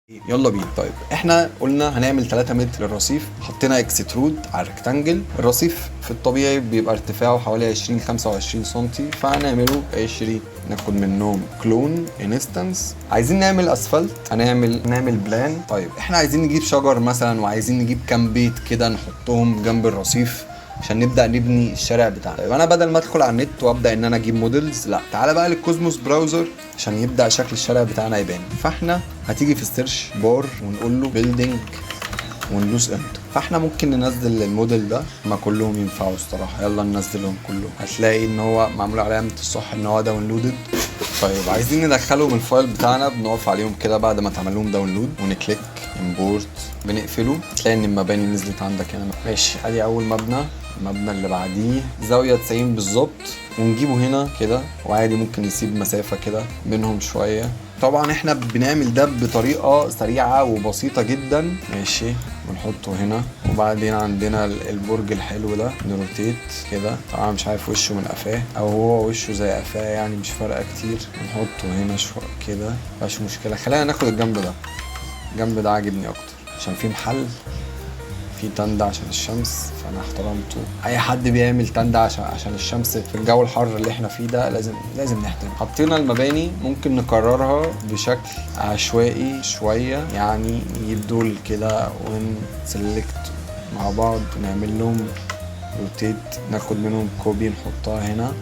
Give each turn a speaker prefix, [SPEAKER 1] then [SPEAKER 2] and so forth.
[SPEAKER 1] يلا بينا. طيب احنا قلنا هنعمل 3 متر للرصيف، حطينا extrude على ال rectangle. الرصيف في الطبيعي بيبقى ارتفاعه حوالي 20 25 سم، فهنعمله 20. ناخد منهم clone instance. عايزين نعمل اسفلت، هنعمل plane. طيب احنا عايزين نجيب شجر مثلا، وعايزين نجيب كام بيت كده نحطهم جنب الرصيف عشان نبدا نبني الشارع بتاعنا. طيب انا بدل ما ادخل على النت وابدا ان انا اجيب models، لا، تعالى بقى لل Cosmos Browser عشان يبدا شكل الشارع بتاعنا يبان. فاحنا هتيجي في ال search bar ونقول له building وندوس enter. فاحنا ممكن ننزل الموديل ده، ما كلهم ينفعوا الصراحه، يلا ننزلهم كلهم. هتلاقي ان هو معمول علامة الصح ان هو downloaded. طيب عايزين ندخلهم ال file بتاعنا، بنقف عليهم كده بعد ما تعمل لهم download ون click import، بنقفله، تلاقي ان المباني نزلت عندك هنا. ماشي، ادي اول مبنى. المبنى اللي بعديه زاوية 90 بالظبط، ونجيبه هنا كده، وعادي ممكن نسيب مسافة كده بينهم شوية. طبعا احنا بنعمل ده بطريقة سريعة وبسيطة جدا. ماشي، ونحطه هنا. وبعدين عندنا البرج الحلو ده، ن rotate كده. طبعا مش عارف وشه من قفاه او هو وشه زي قفاه، يعني مش فارقة كتير. نحطه هنا شوية كده، مفيهاش مشكلة. خلينا ناخد الجنب ده، الجنب ده عاجبني اكتر عشان في محل في تندة عشان الشمس، فانا احترمته. اي حد بيعمل تندة عشان الشمس في الجو الحر اللي احنا فيه ده لازم نحترم. حطينا المباني، ممكن نكررها بشكل عشوائي شوية، يعني نجيب دول كده ون select مع بعض، نعمل لهم rotate، ناخد منهم copy نحطها هنا.